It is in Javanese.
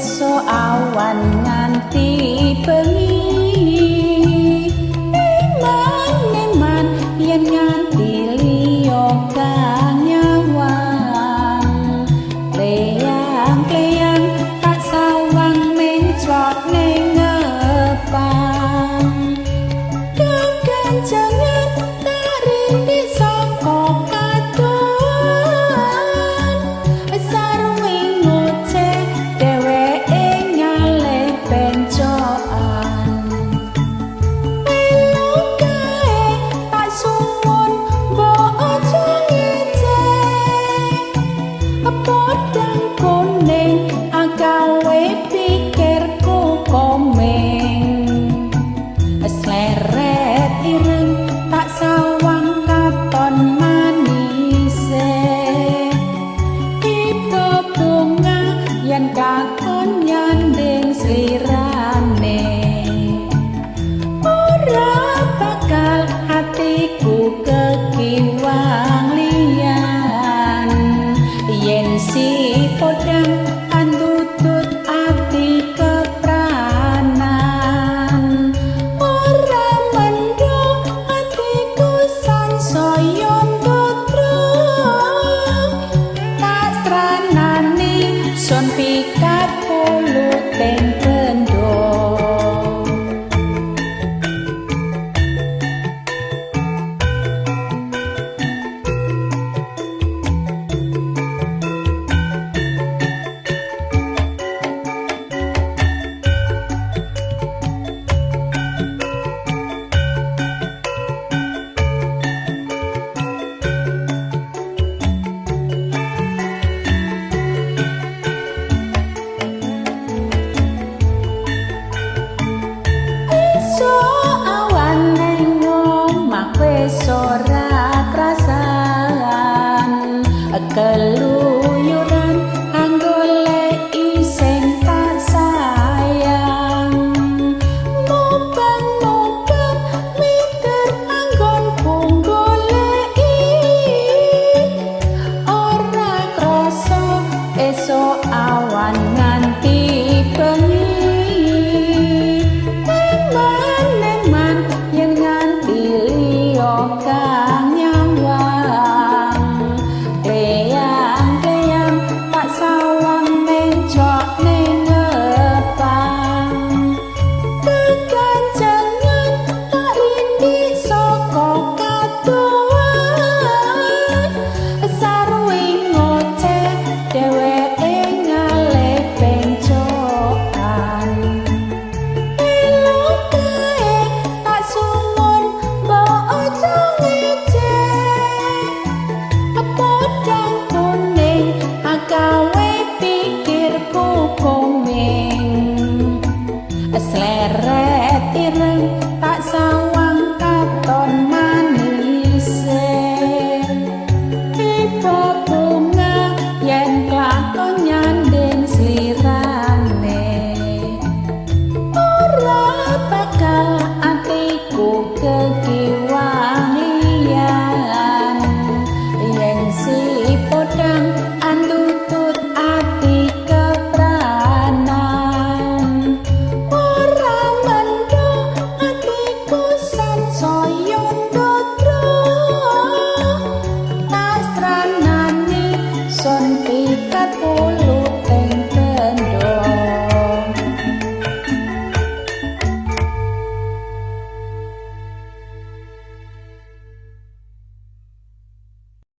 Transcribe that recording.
Esuk awan nganti bengi, eman-eman yen nganti liya kang nyawang. Kleyang-kleyang tak sawang menclok ning ngepang. Kekancangan tak rindik saka kadohan, sarwi ngoceh dheweke ngalih pencokan. Melu kae tak suwun mbok aja ngecek, podang kuning agawe pikirku komeng. Sleret ireng tak sawang katon manise, tipe bunga yen kakon nyanding slirane. Ora bakal hatiku kekiwang liyan, yen si podang andutut ati kepranan. Ora mendho atiku sansaya ndotro, pasranane sun pikat puluting bendho. Esuk awan nang omah wis ora krasan, keluyuran anggoleki sing tak sayang. Mubeng-mubeng miter anggonku goleki, ora krasa esuk awan.